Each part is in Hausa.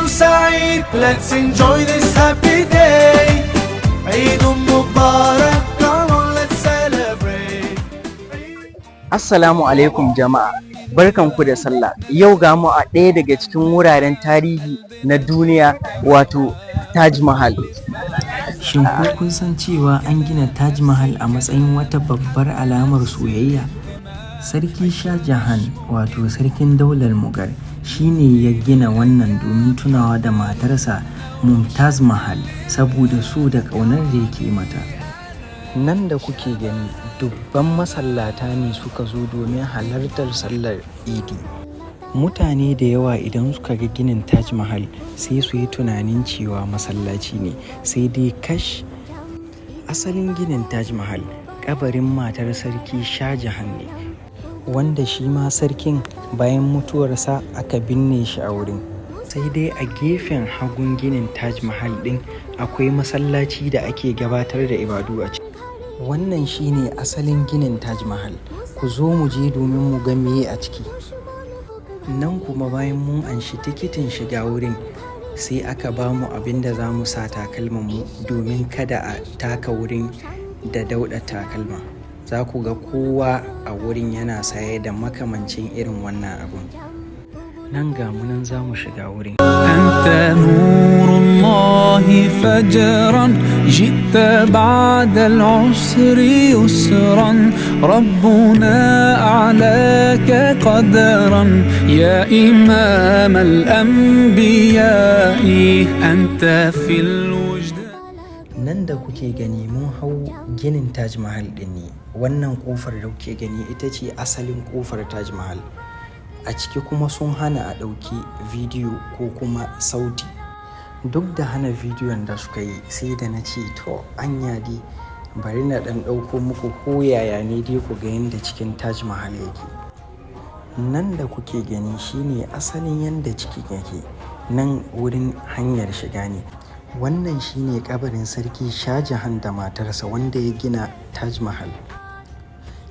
سعيد. Let's enjoy this happy day. عيد مبارك. Come on, let's celebrate. Assalamu alaikum jama'a, barkanku da sallah. Yau ga mu a ɗaya daga cikin wuraren tarihi na duniya, wato Taj Mahal. Shin ko kun san cewa an gina Taj Mahal a matsayin wata babbar alamar soyayya? Sarki Shah Jahan, wato sarkin daular Mughal, shi ne ya gina wannan domin tunawa da matarsa Mumtaz Mahal saboda so da ƙaunar da yake mata. Nan da kuke gani, dubban masallata ne suka zo domin halartar sallar Idi. Mutane da yawa idan suka ga ginin Taj Mahal sai su yi tunanin cewa masallaci ne, sai dai kash, asalin ginin Taj Mahal kabarin matar Sarki Shah Jahan ne, wanda shi ma sarkin bayan mutuwarsa aka binne shi a wurin. Sai dai a gefen hagun ginin Taj Mahal ɗin akwai masallaci da ake gabatar da ibadu a ciki. Wannan shine asalin ginin Taj Mahal. Ku zo mu je domin mu ga meye a ciki. Nan kuma bayan mun anshi tikitin shiga wurin, sai aka ba mu abin da za mu sa takalmanmu domin kada a taka wurin da dauɗa takalma. Za ku ga kowa a wurin yana saye da makamancin irin wannan abun. Nan ga mu nan za mu shiga wurin. أنت نور الله فجرا، جئت بعد العسر يسرا، ربنا أعلاك قدرا، يا إمام الأنبياء، أنت في الوجدان. Nan da kuke gani mun hau ginin Taj Mahal ɗin ne. Wannan ƙofar da kuke gani ita ce asalin ƙofar Taj Mahal. A ciki kuma sun hana a ɗauki bidiyo ko kuma sauti. Duk da hana bidiyon da suka yi, sai da na ce to anya dai bari na ɗan ɗauko muku ko yaya ne dai ku ga yadda cikin Taj Mahal yake. Nan da kuke gani shine asalin yadda cikin yake. Nan wurin hanyar shiga ne. Wannan shine kabarin Sarki Shah Jahan da matarsa wanda ya gina Taj Mahal.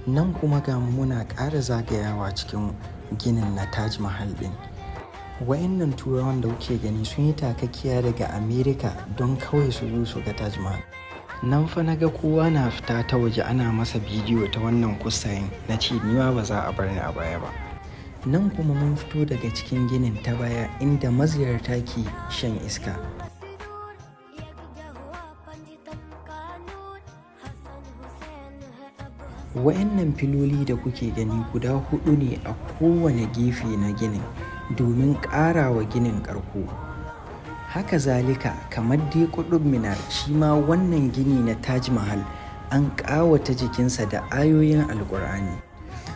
Nan kuma ga mu muna ƙara zagayawa cikin ginin na Taj Mahal ɗin. Wayannan Turawan da kuke gani sun yi takakkiya daga America don kawai su zo su ga Taj Mahal. Nan fa na ga kowa na fita ta waje ana masa bidiyo ta wannan kusayin, na ce ni ma ba za a bar ni a baya ba. Nan kuma mun fito daga cikin ginin ta baya inda maziyarta ke shan iska. Wayannan filoli da kuke gani guda hudu ne a kowane gefe na ginin domin ƙara wa ginin ƙarko. Haka zalika, kamar dai Qutub Minar, shi ma wannan gini na Taj Mahal an ƙawata jikinsa da ayoyin Alƙur'ani.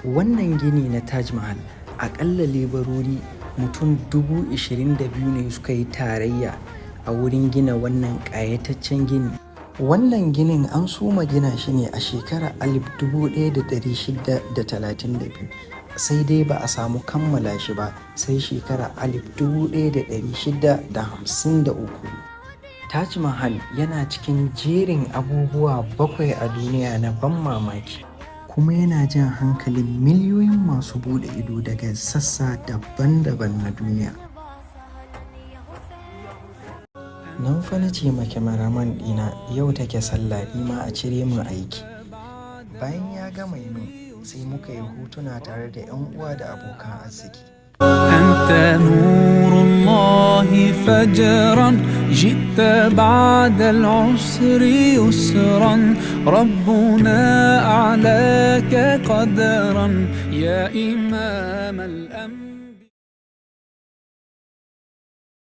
Wannan gini na Taj Mahal, aƙalla lebarori mutum 22,000 ne suka yi tarayya a wurin gina wannan ƙayataccen gini. Wannan ginin an soma gina shi ne a shekarar 1632, sai dai ba a samu kammala shi ba sai shekarar 1653. Taj Mahal yana cikin jerin abubuwa bakwai a duniya na ban mamaki, kuma yana jan hankalin miliyoyin masu buɗe ido daga sassa daban-daban na duniya. Nan fa na ce ma kyamaraman ɗina yau take sallah, ni ma a cire min aiki. Bayan ya gama yi min, sai muka yi hotuna tare da 'yan uwa da abokan arziki. أنت نور الله فجرا، جئت بعد العسر يسرا، ربنا أعلاك قدرا، يا إمام الأنبياء.